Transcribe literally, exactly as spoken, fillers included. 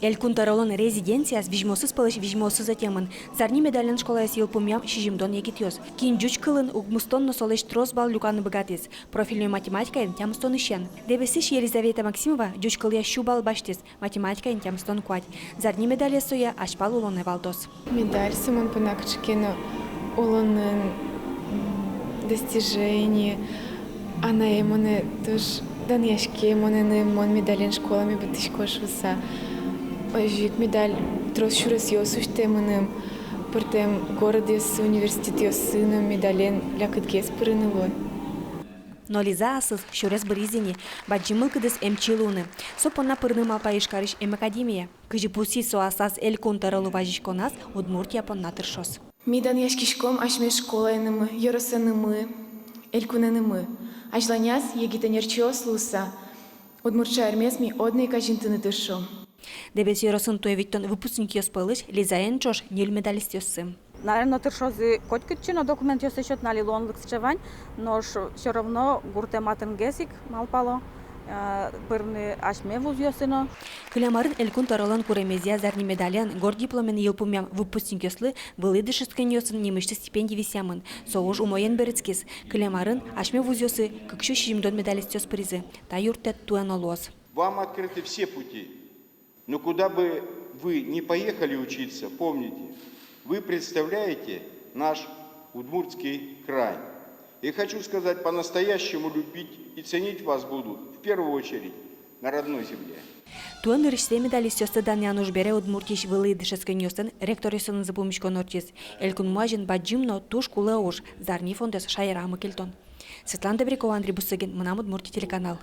Элькун тӧролэн резиденцияз визьмосыз пӧлысь визьмосыз ӧтемын. Зарни медален школаез йылпумъям сизьымдон егитъёс. Кин ӟуч кылын, укмыстон но солэсь трос балл люканы быгатӥз. Профильной математикаен тямыстонысен. Дэбесысь Елизавета Максимова ӟуч кылъя сю балл басьтӥз, математикаен тямыстон куать. Зарни медалез сое азьпал улонэ валтоз. Медаль со мон понна кыӵе ке но улонын, м, достижение. Анае монэ туж данъяське монэным, мон медален школаме быдтӥсько шуыса. Озьы ик медаль трос сюресъёс усьтэ мыным, пӧртэм городъёсы, университетъёсы но медален лякытгес пырыны луэ. Но Лиза асыз сюрес быриз ини, бадӟым мылкыдыз эмчи луыны. Со понна пырыны малпа Ижкарысь эм академие. Кызьы пусйиз со аслаз элькун тӧролы вазиськоназ, Удмуртия понна тыршоз. Ми данъяськиськом асьме школаенымы, ёросэнымы, элькунэнымы. Азьланяз егит ӧнерчиос луыса, удмурт шаермес ми одно ик азинтыны тыршом. Дэбес ёросын туэ витьтон выпускникъёс пӧлысь Лизаен ӵош ньыль медалистъёссы. Наверно, тыршозы котькытчы но документъёссы сётыны, али луонлык сыӵе вань, нош всё равно гуртэ матынгес ик малпало, э, пырыны асьме вузъёсы но. Кылем арын элькун тӧролэн куремезъя зарни медален, горд дипломен йылпумъям выпускникъёслы вылӥ дышетсконниосын нимысьтыз стипенди висъямын. Со уж умоен берытскиз. Кылем арын асьме вузъёсы кык сю сизьымдон медалистъёс пыризы. Та юрттэт туэ но луоз. Вам открыты все пути. Но куда бы вы ни поехали учиться, помните, вы представляете наш Удмуртский край. И хочу сказать, по-настоящему любить и ценить вас будут в первую очередь на родной земле. Туэ нырысьсэ медалистъёсты данъян уж бере Удмуртиысь вылӥ дышетсконниослэн ректоръёсынызы пумиськон ортчиз. Элькунмы азьын бадӟым но туж кулэ уж, зарни фондэз шаерамы кельтон. Светлана Добрякова, Андрей Бусыгин, «Мынам Удмуртие» телеканал.